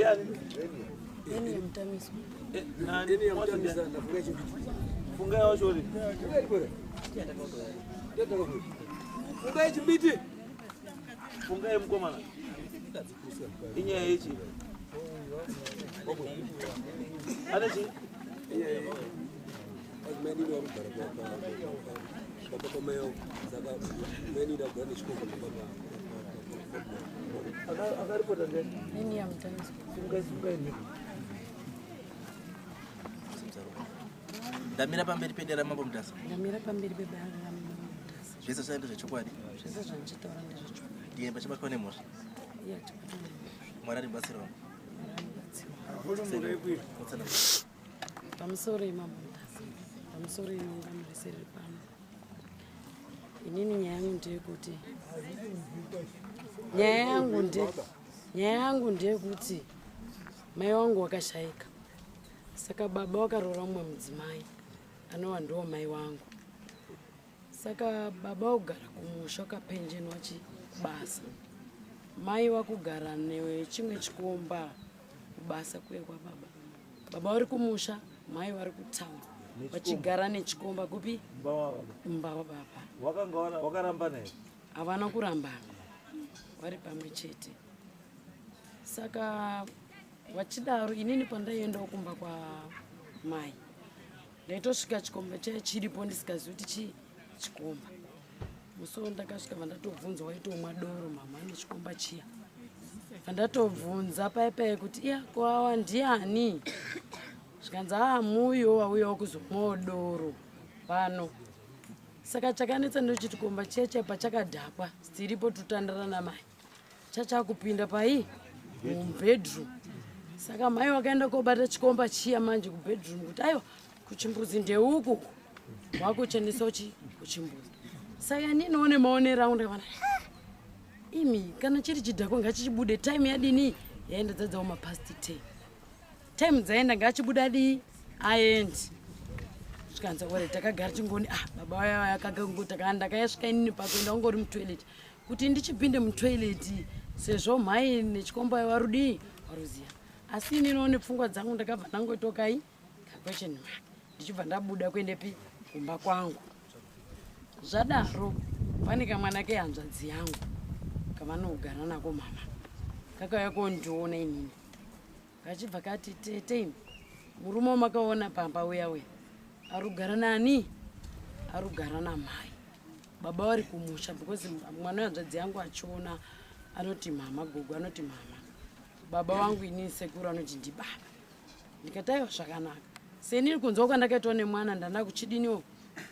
Ndiani? Ini mutamiswa. Eh, nani? Fungai wacho uri. Fungai chimbiti. Fungai mukomana. Inyaya yechi. Ane chi? Akaripota ndiani? Ini yamutamiswa. Simukai, simukai mhiko. Ndamira pamberi pedera Mambo Mutasa. Ndamira pamberi pebare raMambo Mutasa. Zvese zvaenda zvechokwadi. Zvese zvandichitaura ndezvechokwadi. Ndiye pachibatwa nemhosva. Iye atibatwa nemhosva. Mwari aribatsirawo. Mwari anobatsira. Pamusoro yeMambo Mutasa. Pamusoro yeungano rese riri pano. Inini nyaya yangu ndeyekuti nyaya yangu nde nyaya yangu ndeyekuti mai wangu wakashaika. Saka baba wakaroora mumwe mudzimai anova ndiwo mai wangu. Saka baba wakugara kumusha wakapenjenwa chibasa. Mai wakugara nechimwe chikomba kubasa kuye kwababa. Baba vari kumusha, mai vari kutown. Vachigara nechikomba kupi? Mumba wababa. Wakanga wakarambana here? Havana kurambana. Vari pamwe chete. Saka vachidaro inini pandaiendawo kumba kwamai ndaitosvika chikomba chaiye chiripo ndisikazivi kuti chii chikomba. Musi uyu ndakasvika vandatobvunza waitomwa doro mama nechikomba chiya. Vandatobvunza paye paye kuti iya ko awa ndiani? Zvikanzi aa muuyo wauyawo kuzomwawo doro pano. Saka chakanetsa ndochiti chikomba chiya chiya pachakadhakwa tiripo tutandara namai. Chachakupinda pai mubedroom. Saka mai wakaenda kobata chikomba chiya manje kubedroom kuti aiwa kuchimbuzi ndeuku wakuchenesa uchi kuchimbuzi. Saka inini maonero angu ndakaona imi kana chiri chidhakwa ngachichibude time yadini yaenda dzadzawo mapast 10 time dzaenda ngachibuda dii aendi zvikanzi ore takagara chingoni ah baba vaya vaya kakango ndakayasvika inini pakuenda ungori mutoilet kuti ndichipinde mutoilet sezvo mhai nechikomba varudii varuziya asi inini one pfungwa dzangu ndakabva ndangoitokai kaquestion mark ndichibva ndabuda kuendepi kumba kwangu. Zvadaro pane kamwana kehanzvadzi yangu kavanogara nako mama kakauya kondiona inini kachibva kati tete imi murume wamakaona pamba uya uya arugara nani arugara namai baba vari kumusha because mwana wehanzvadzi yangu achiona anoti mama gogo anoti mama baba vangu inini sekuru anoti ndibaba ndikati aiwa zvakanaka senini kunzwa kwandakaitwa nemwana ndanda kuchidiniwo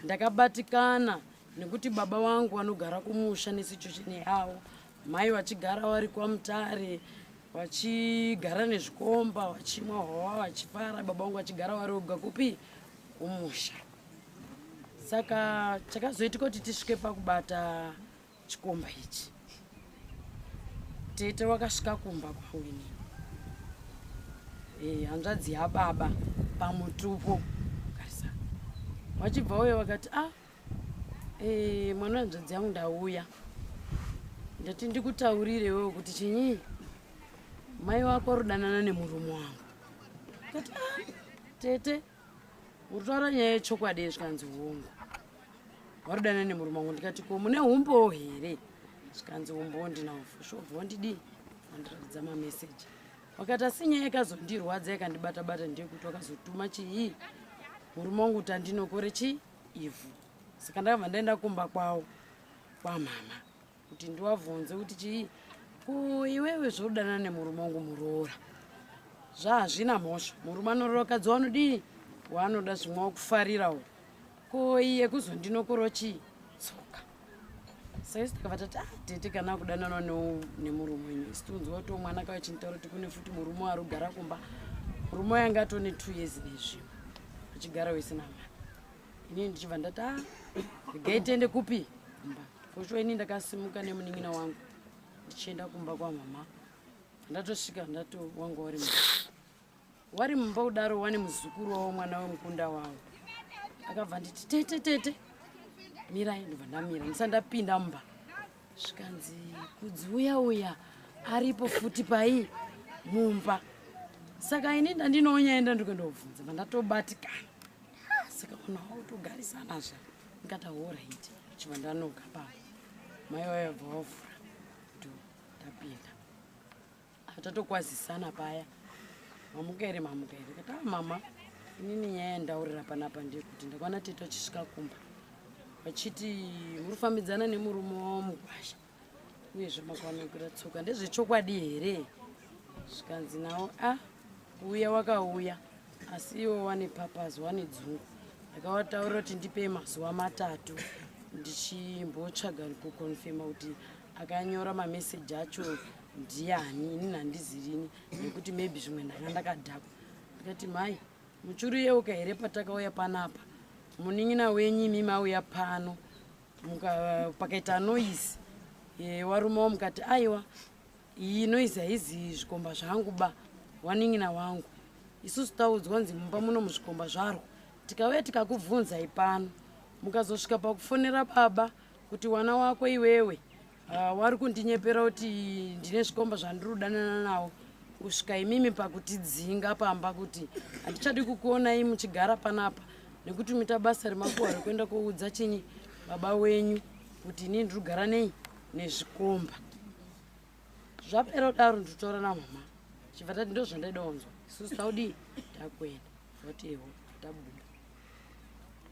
ndakabatikana nekuti baba vangu vanogara kumusha nesituation yavo mai vachigara vari kwaMutare vachigara nezvikomba vachimwa hwawa vachifara baba vangu vachigara vari voga kupi kumusha. Saka chakazoitika kuti tisvike pakubata chikomba ichi tete wakasvika kumba kwangu inini hanzvadzi yababa pamutupo karisa vachibva uye vakati ah mwana wehanzvadzi yangu ndauya ndati ndikutaurire iwewe kuti chinyi mai wako rudanana nemurume wangu. Ndati ah tete uritaura nyaya yechokwadi zvikanzi hongu warudana nemurume wangu. Ndikati ko mune humbowo here? Zvikanzi humbowo ndinawo shobva wandidii wandiratidza mameseji. Wakati asi nyaya yakazondirwadza yakandibata bata ndeyekuti wakazotuma chii murume wangu kuti andinokore chii ivhu. Saka ndakabva ndaenda kumba kwavo kwamama kuti ndiwabvunze kuti chii ko iwewe zvodanana nemurume wangu muroora zvahazvina mhosva murume anoroora kadzi wanodii waanoda zvimwe wakufarirawo ko iye kuzondinokoro chii tsoka. Saka isu takabva tati ah tete kana kudanana nemurume wenyu isu tiunzwa kuti mwana kauya chinitaura kuti kune futi murume ari kugara kumba murume uyo anga atone 2 years nezvimwe achigara wese namai. Inini ndichibva ndati ah regai tiende kupi kumba. For sure inini ndakasimuka nemunin'ina wangu ndichienda kumba kwamama. Ndatosvika ndato wangu wari mumba. Wari mumba kudaro wane muzukuru wavo mwana wemukunda wavo. Akabva nditi tete tete mirai ndobva ndamira ndisati ndapinda mumba. Zvikanzi kudzi uya uya aripo futi pai mumba. Saka ini ndandinoonyaenda ndikendobvunza vandatobatikana. Saka munhu wautogarisana zva ndikati horaiti chibva ndanoga papa mai vayabva wavhura ndo ndapinda. Tatokwazisana paya, mamuka here mamuka here, kati a mama, inini nyaya yandaurira panapa ndeyekuti ndakaona tete achisvika kumba vachiti muri kufambidzana nemurume wavo mugwasha, uyezve makaonekera tsoka, ndezvechokwadi here? Zvikanzi nawo a uya wakauya asi iwo wane papazi wane dzungu. Ndakavataurira kuti ndipei mazuva 3 ndichimbotsvaga kukonfema kuti akanyora mameseji acho ndiani, inini handizirini nekuti maybe zvimwe ndanga ndakadhakwa. Ndikati mai muchuriyeuka here patakauya panapa munin'ina wenyu imi mauya pano pakaita noise warume mukati aiwa iyi noise haizi zvikomba zvangu ba wanin'ina wangu, isusu taudzwa nzi mumba muno muzvikomba zvarwo, tikauya tikakubvunzai pano mukazosvika pakufonera baba kuti wana wako iwewe wari kundinyepera kuti ndine zvikomba zvandiri kudanana nawo, kusvika imimi pakutidzinga pamba kuti handichadi kukuonai muchigara panapa nekuti muita basa remakuhwa rekuenda koudza chinyi baba wenyu kuti inini ndiri kugara nei nezvikomba. Zvapera kudaro ndinotaura namama chibva tati ndo zvandaida kunzwa, isusu taudii takuenda vati eho tabuda.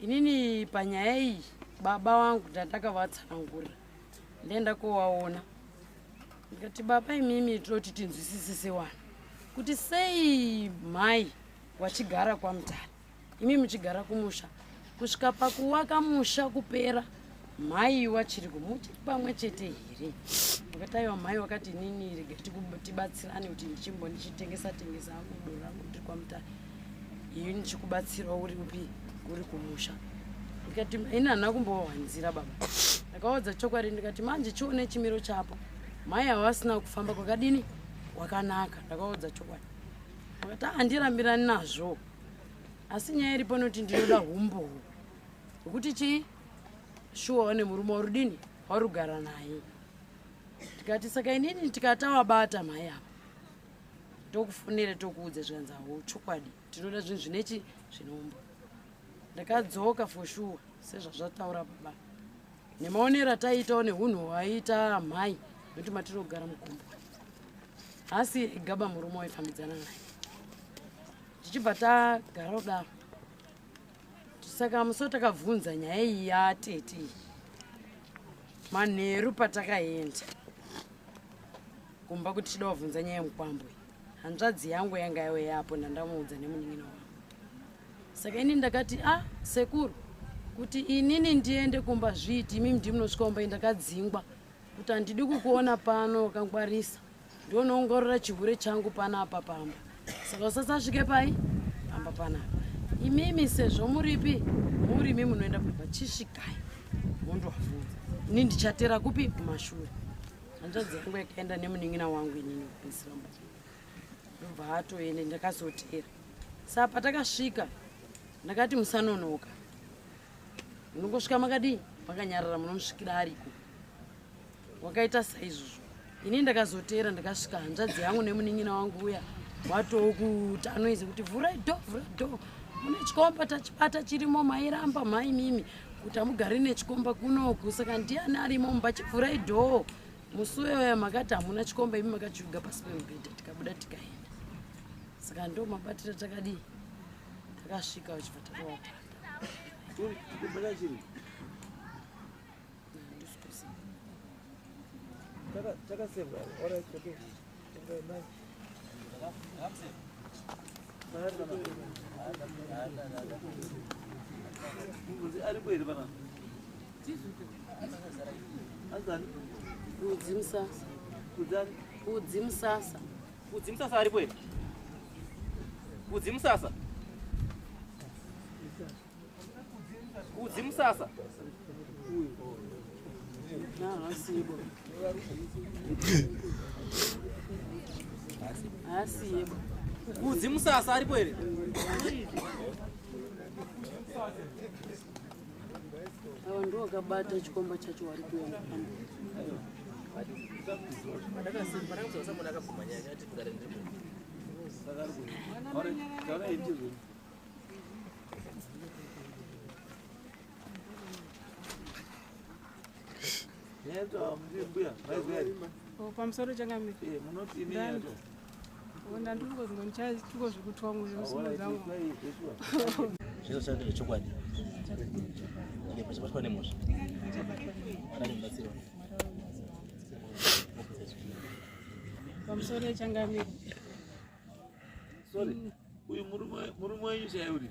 Inini panyaya iyi baba vangu ndandakavatsanangurira, ndaenda kovaona ndikati baba imimi toti tinzwisise sewana kuti sei mai wachigara kwaMutare imi muchigara kumusha, kusvika pakuwaka musha kupera mai wachiri kumuchiri pamwe chete here? Wakati aiwa mai wakati inini rega tibatsirane kuti ndichimbo ndichitengesa tengesa hangu doro rangu ndiri kwaMutare, iyo ndichikubatsira uri upi uri kumusha. Ndikati ini handina kumbowanzira baba, ndakaudza chokwadi ndikati manje chione chimiro chapo mai havasina kufamba kwakadini kwakanaka, ndakaudza chokwadi. Vakati handirambirani nazvo, asi nyaya iripo noti ndinoda humbowo hwekuti chii shuwa wane murume warudini warugara naye. Tikati saka inini tikatawabata mai apa tokufonere tokuudza, zvikanzi hawo chokwadi tinoda zvinhu zvinechi zvinombo. Ndakadzoka for sure sezvazvataura baba nemaonero ataiitawo nehunhu hwaiita mai nekuti matinogara mukombo asi gaba murume waifambidzana naye, tichibva tagara kudaro. Saka musi takabvunza nyaya iyi yatete iyi manheru patakaenda kumba kuti tida kubvunza nyaya yemukwambo iyi, hanzvadzi yangu yanga yauya yapo ndandamuudza nemunin'ina wangu. Saka ini ndakati a sekuru kuti inini ndiende kumba zviiti imi ndimunosvika kumba, ndakadzingwa kuti handidi kukuona pano wakangwarisa, ndionoongorora chihure changu panapa pamba, saka usasasvike pai pamba panapa, imimi sezvo muripi murimi munoenda pamba chisvikai mondovabvunza, ini ndichatera kupi kumashure. Hanzvadzi yangu yakaenda nemunin'ina wangu inini kupedzisira mba ndobva atoende, ndakazotera. Saka patakasvika ndakati musanonoka, munongosvika makadii makanyarara, munomusvikira ariko. Wakaita saizvozvo, ini ndakazotera ndakasvika hanzvadzi yangu nemunin'ina wangu uya watoo kuti anoize kuti vhurai dho vhurai dho mune chikomba tachibata chirimo, mairamba mai mimi kuti hamugari nechikomba kunoku, saka ndiani arimo mumba, chivhurai dho. Musi uyoyo makati hamuna chikomba imi makachiviga pasi pemubhedha, tikabuda tikaenda. Saka ndo mabatiro takadii takasvika uchibva tatowapata. Chikomba chiri chakasevwa. Alright, okay. Okay, nice. Aripo here panapa? Anzani? Kudzi Musasa. Kudzani? Kudzi Musasa. Kudzi Musasa aripo here? Kudzi Musasa. Kudzi Musasa. Haasibo. Haasibo. Kudzi Musasa aripo here? Ava ndiwo wakabata chikomba chacho wari kuenda pamba. Patakabvuma nyaya yati kugara ndiri Saka Pamusoro changamire. Zvese chokwadi. Pachabatwa nemhosva. Pamusoro changamire. Sorry. Uyu murume wenyu chaiye uri?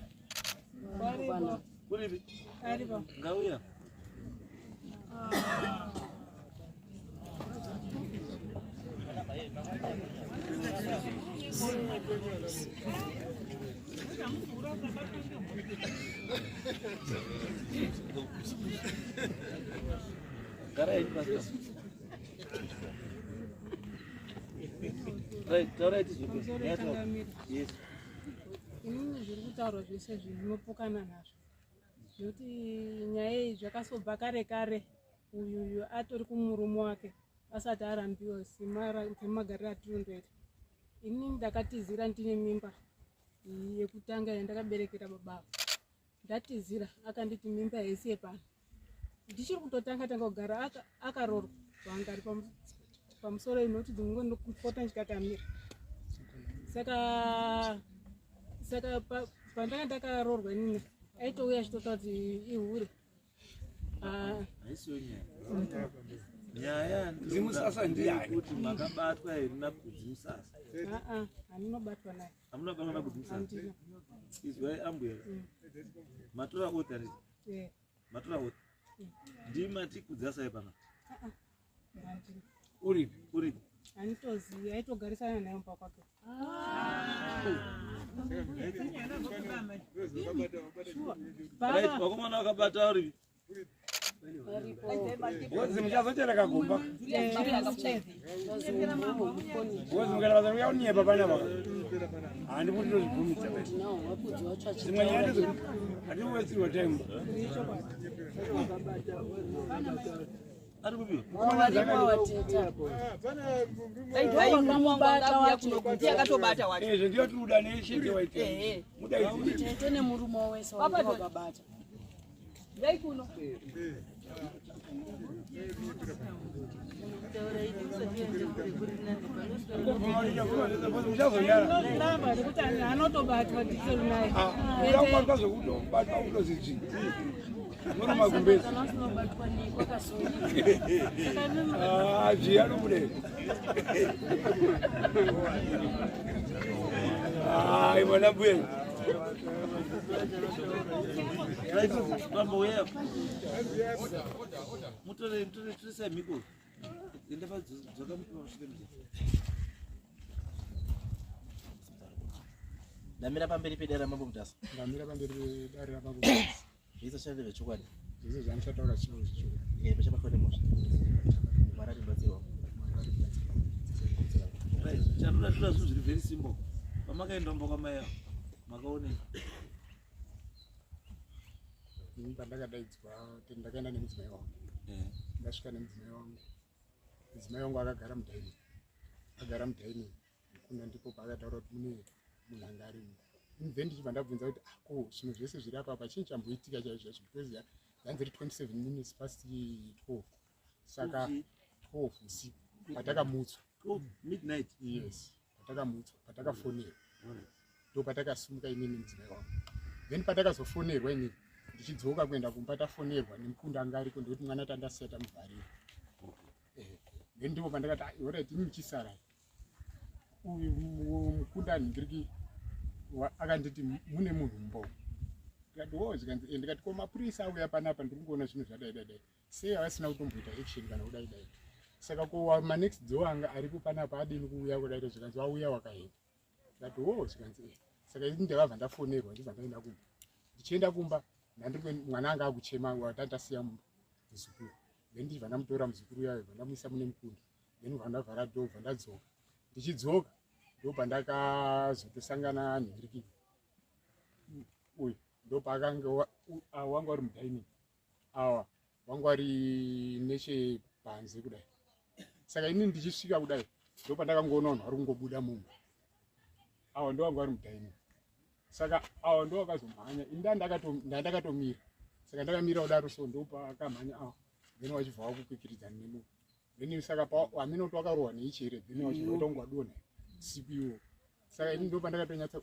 Kuripi? Aripo. Ngauya. Gara henyu pastor. Right, taurai tizwe. Yes. Inini zviri kutaurwa zvese zvinopokana nazvo. Zvekuti nyaya iyi zvakasobva kare kare uyuyu atori kumurume wake asati arambiwa semagariro atirondoita. Inini ndakatizira ndine mimba yekutanga yandakaberekera baba. Ndatizira akanditi mimba haisi yepano. Ndichiri kutotanga tanga kugara akarorwa vanga ari pamusoro inoti ndingopota ndichikakamira. Saka pandanga ndakaroorwa inini aitouya achitotaura kuti ihure. Haisiyo nyaya. Nyaya ndeyekuti makabatwa here naKudzimusasa? Handinobatwa naye. Hamuna kubatwa naKudzimusasa? Izwai ambuya. Matora oath handiti? Matora oath. Ndimati Kudzimusasa pana? Uripi? Uripi? Handitozivi, aitogarisana naye mumba kwake. Right, vakomana vakabata uripi? Ngozi muchazochereka gomba. Ngozi mukaita uya unyepa panapa. Handikuti tozvibvumidza. Dzimwe nyaya ndedzekuti hatiwestirwa time. Ari kupi? Akatobata wacho. Izvo ndiyo tiri neshete waita. Mudaidzi. Tete nemurume wese wakabata. Dai kuno. Muchazonyara. Nekuti anotobatwa nditori naye. Uchabatwa zvekutobatwa kutozvidzvi. Muri magumbezi. Kana usinobatwa nei kwakasungwa. Zviya nobude. Mwana mbuya. Right, bambo uya. Mutore mutore turisai mhiko. Enda padzoka mupiwa kusvike muzee. Ndamira pamberi pedare raMambo Mutasa. Ndamira pamberi pedare raMambo Mutasa. Zvese zvave zvechokwadi. Zvese zvandichataura zvinova zvechokwadi. Nyaya pachabatwa nemhosva. Mwari atibatsirawo. Right, chanoda tora zvinhu zviri very simple. Pamakaenda kumba kwamai avo, makaonei? Ini pandakadaidzwa ndakaenda nemudzimai wangu. Ndasvika nemudzimai wangu. Mudzimai wangu akagara mudining. Agara mudining. Kuna ndipo paakataura kuti mune munhu anga arimo. Then ndichibva ndabvunza kuti ko zvinhu zvese zviri apa apa chii chamboitika chaizvo chaizvo because yanzi iri 27 minutes past 12. Saka 12 usiku patakamutswa. Midnight. Yes, patakamutswa, patakafonerwa. Ndo patakasimuka inini nemudzimai wangu. Then patakazofonerwa inini ndichidzoka kuenda kumba tafonerwa nemukunda anga ariko ndekuti mwana tandasiya tamuvharira. Then ndipo pandakati alright imi muchisara. Uyu mukunda nhingiriki akanditi mune munhu mumba umu. Ndikati wo zvikanzi ndikati ko mapurisa auya panapa ndiri kungoona zvinhu zvadai dai dai. Sei havasina kutomboita action kana kudai dai. Saka ko manext door anga aripo panapa adini kuuya kudai zvikanzi wauya wakaenda. Ndikati wo zvikanzi saka ini ndakabva ndafonerwa ndibva ndaenda kumba. Ndichienda kumba ndandiri mwana anga akuchema watandasiya muzukuru. Then ndibva ndamutora muzukuru uyayo bva ndamuisa mune mukunda. Then bva ndavhara door bva ndadzoka. Ndichidzoka ndopandakazotosangana nhingiriki uyu ndopaakange wanga uri mudining awa wanga uri nechepanze kudai. Saka inini ndichisvika kudai ndopandakangoona vanhu vari kungobuda mumba. Awa ndo vanga vari mudining. Saka awa ndo vakazomhanya. Ini ndandakatomira. Saka ndakamira kudaro so ndopakamhanya awa. Then wachibva wakukwikiridzana nemunhu. Then saka pa hameno kuti wakarohwa neichi here then wachibva waita kunge wadonha siku iwowo. Saka ini ndopandakatonyatsa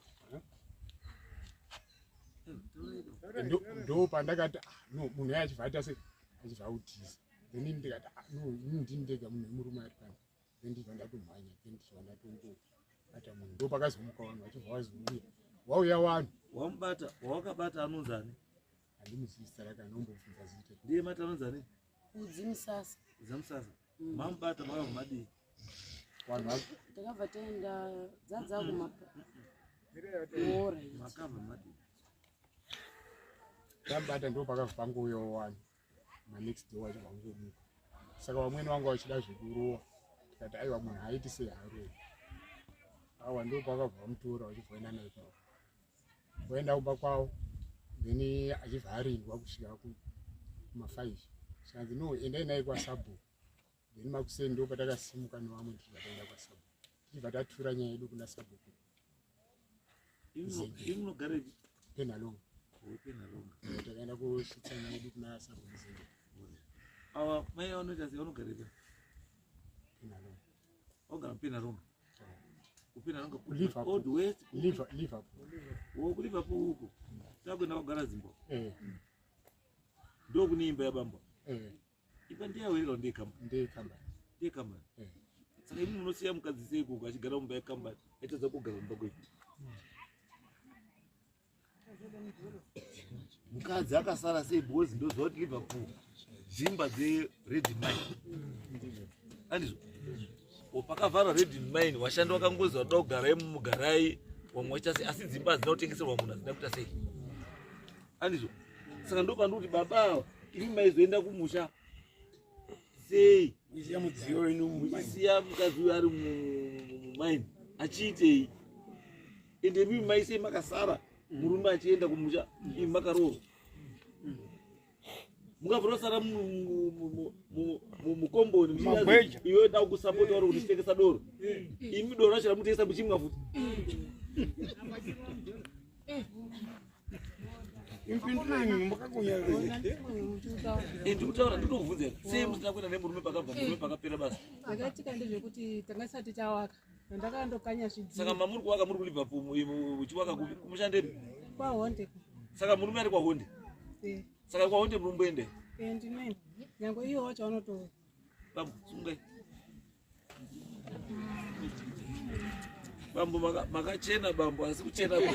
ndopandakati ah, no munhu aye achibva aita se achibva autiza. Then ini ndikati ah, no ini ndini ndega munhu wemurume ari pano. Then ndibva ndatomhanya then ndichibva ndatongobata munhu ndopakazomuka vanhu vachibva vazouya. Wauya vanhu. Wamubata wawakabata anonzi ani? Handimuzivi zita rake anombobvunza zita. Ndiye mati anonzi ani? Kudzi Musasa. Kudzi Musasa. Mamubata makabva madii? Vanhu takabva taenda dzadza kumapa. Makabva madii? Tambata ndo pakabva pangouyawo vanhu manext door vacho vangomuka. Saka vamweni vanga vachida zvekurowa tikati aiwa munhu aiti sei harowi. Awa ndo pakabva vamutora vachibva vaenda naye kumba. Vaenda kumba kwavo then achibva arindwa kusvika kuma 5. Zvikanzi no endai naye kwasabhuku. Then makuseni ndo patakasimuka nevamwe tichibva taenda kwasabhuku. Tichibva tatura nyaya yedu kuna sabhuku. Imi munogarepi? Penhalonga. Penhalonga. Takaenda kusvitsa nyaya yedu kuna sabhuku Zenge. Ava mai vanoita sei vanogarepi? Penhalonga. Vagara Penhalonga. Kupenhalonga Liverpool. Old West. Liverpool. Oh, kuLiverpool uko. Takuenda kugara Zimbabwe. Eh. Ndokune imba yabambo. Eh. Imba ndeyawirira ndeye kambani. Ndeye kambani. Ndeye kambani. Eh. Saka imi munosiya mukadzi sei kuko achigara mumba yekambani aitadza kugara mumba kwenyu. Mukadzi akasara sei because ndoziva kuti Liverpool dzimba dzeRed Mine. Andizvo? Pakavharwa Red Mine vashandi vakangozi vanoda kugarai mugarai vamwe vachiita sei asi dzimba hadzina kutengeserwa munhu hadzina kuita sei. Andizvo? Saka ndopandikuti baba ava imi maizoenda kumusha sei Muchisiya mudziyo wenyu muchisiya mukadzi uyu ari mumaini achiitei ende imi maisei makasara murume achienda kumusha imi makaroorwa mungabva rasara mukomboni Magweja. iwe da kusapota uri kutengesa doro imi doro racho ramutengesa muchimwa futi Impindure makakonya. Ndikutaura ndinokubvunza sei musina kuenda nemurume pakabva murume pakapera basa. Zvakaitika ndezvekuti tanga tisati tawaka ndakandokanya zvidziro. Saka mamuri kuwaka muri kuLiverpool muchiwaka kupi kumushandepi? KwaHonde. Saka murume ari kwaHonde? Eh. Saka kwaHonde muri kumboenda? Eh, ndinoenda. Nyangwe iwo wacho vanotouya. Bambo, sungai. Bambo makachena bambo asi kuchena kwenyu.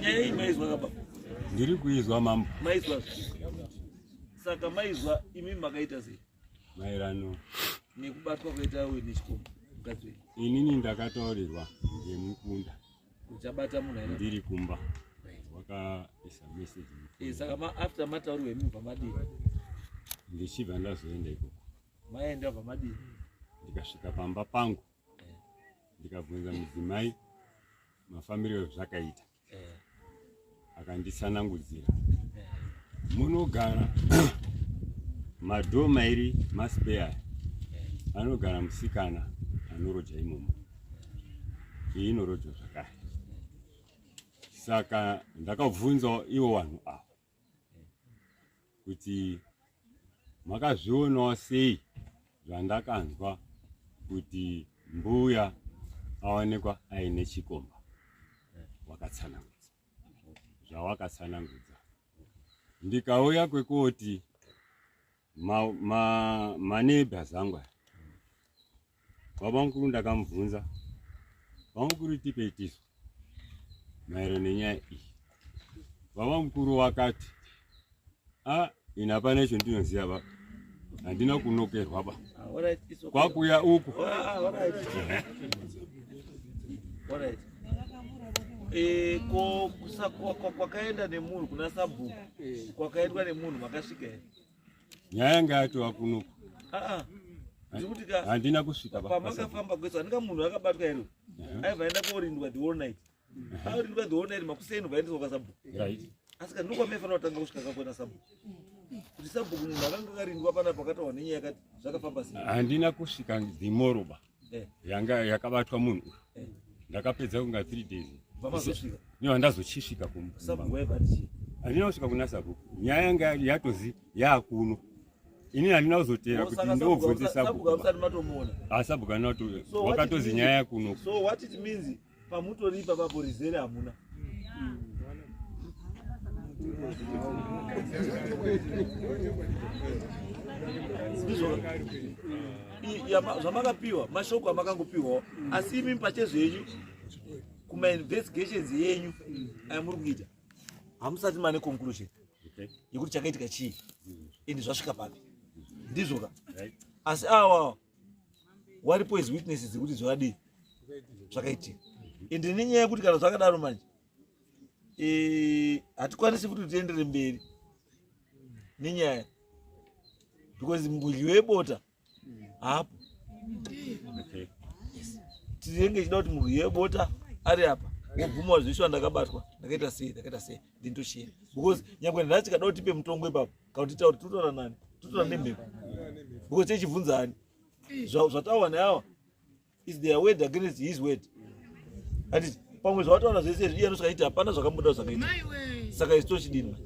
Nyaya iyi maizwa ka bambo? Ndiri kuizwa mambo. Maizwa. Saka maizwa imi makaita sei? Maererano nekubatwa kwaita uyu nechikomba mukadzi wenyu. Inini ndakataurirwa ngemukunda. Uchabata munhu aina. Ndiri kumba. Wakaisa message. Eh, saka ma after mataurirwa imi mubva madii? Ndichibva ndazoenda ikoko. Maenda bva madii? Ndikasvika pamba pangu. Ndikabvunza mudzimai mafambiro ezvakaita. Akanditsanangudzira. Munogara madhoo mairi maspare anogara musikana anoroja imomo. Iyi inorojwa zvakare. Saka ndakabvunzawo ivo vanhu ava kuti makazvionawo sei zvandakanzwa kuti mbuya aonekwa aine chikomba. Wakatsanangudza zvawakatsanangudza. Ndikauya kwekoti maneighbors angu aya, baba mukuru ndakamubvunza, baba mukuru tipei tisu maererano nenyaya iyi. Baba mukuru wakati a ini hapana icho ndinoziva baba, handina kunokerwa ba. Kwakuya uku. Ko kwakaenda nemunhu kuna sabhuku, kwakaendwa nemunhu makasvika here? Nyaya yanga yatova kunoku. Ndikuti ka handina kusvika pamakafamba kwese handika munhu akabatwa here? Aibva aenda korindwa the whole night. Aurindwa the whole night makuseni vaendeswa kwasabhuku. Right. Asi kana ndokwa maifanira kutanga kusvika kakuenda sabhuku. Kuti sabhuku munhu akanga akarindwa pana pakataurwa nenyaya yakati zvakafamba sei? Handina kusvika dhimoroba eh. yanga yakabatwa munhu uyu. Eh. Ndakapedza kunga 3 days. Vamazosvika. Niwa ndazochisvika kumba. Sabhuku waiva achii? Handina kusvika kuna sabhuku. Nyaya yanga yatozi yakuno. Ini handina kuzotera kuti ndobvunze sabhuku. Hamusati matomuona. Ah, sabhuku handina kuto. Wakatozi nyaya yakuno. So what it means pamutori ipapapo rizere hamuna. Ndizvo zvamakapiwa mashoko amakangopiwawo asi imi pachezvenyu kumainvestigations yenyu ayamuri kuita hamusati mane conclusion yekuti chakaitika chii and zvasvika papi ndizvo ka asi awa waripo as witnesses dzekuti zvakadii zvakaitika and nenyaya yekuti kana zvakadaro manje hatikwanisi futi kuti tiendere mberi nenyaya because mudyi webota haapo. Tinenge ichida kuti mudyi webota ari apa wobvuma zvishuwa ndakabatwa ndakaita sei ndakaita sei then toshiya because nyangwe nhasi tikada kuti tipe mutongo ipapo kana kuti titaure totaura nani totaura nemhepo because techibvunza ani zvataurwa neawa is their word against his word anditi pamwe zvavataura zvese izvi iye anosvika achiti hapana zvakamboda zvakaita saka isu tochidini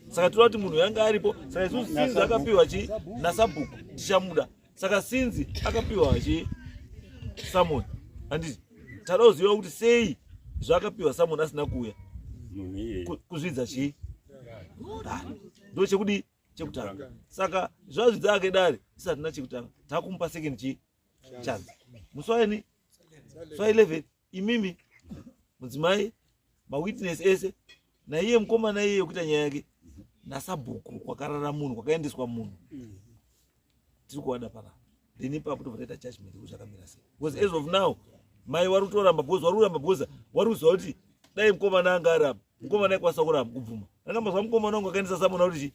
saka toda kuti munhu yanga aripo saka isusu sinzi akapiwa chi nasabhuku tichamuda saka sinzi akapiwa chi samon handiti tada kuziva kuti sei zvaakapiwa samon asina kuuya kuzvidza chii ndo chekudii chekutanga saka zvazvidza ake dare isati na chekutanga takumupa second chii chance musi waini musi wa 11 imimi mudzimai mawitness ese naiye mukomana iye wekuita nyaya yake nasabhuku kwakarara munhu kwakaendeswa munhu tiri kuwada panapa then ipapo tobva taita judgment kuti zvakamira sei because as of now mai wari kutoramba because wari kuramba because wari kuziva kuti dai mukomana anga ari apa mukomana aikwanisa kuramba kubvuma akambazwa mukomana wangu akaendesa samona kuti chii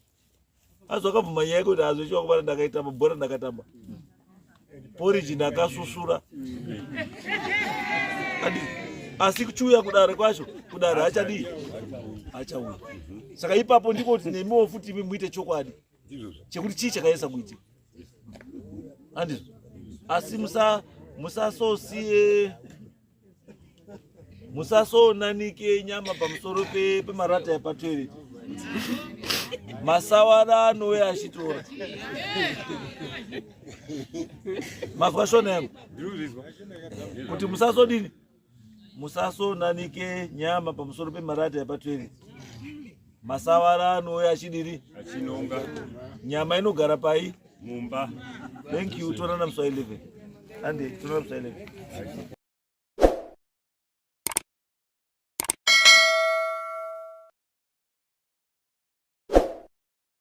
azo akabvuma nyaya yekuti azvichiwa kubata ndakaitamba bhora ndakatamba poriji ndakasusura asi kuchiuya kudare kwacho kudare hachadii hachauya saka ipapo ndiko kuti nemiwo futi imi muite chokwadi chekuti chii chakaisa kuitika handizvo asi musasosiye musasonanike nyama pamusoro pemarata epatoilet masawara anouya achitora mazwa shona yangu kuti musasodini musasonanike nyama pamusoro pemarata epatoilet masawara anouya achidiri achinonga nyama inogara pai mumba thank you tonana musi wa 11 ande tonana musi wa 11.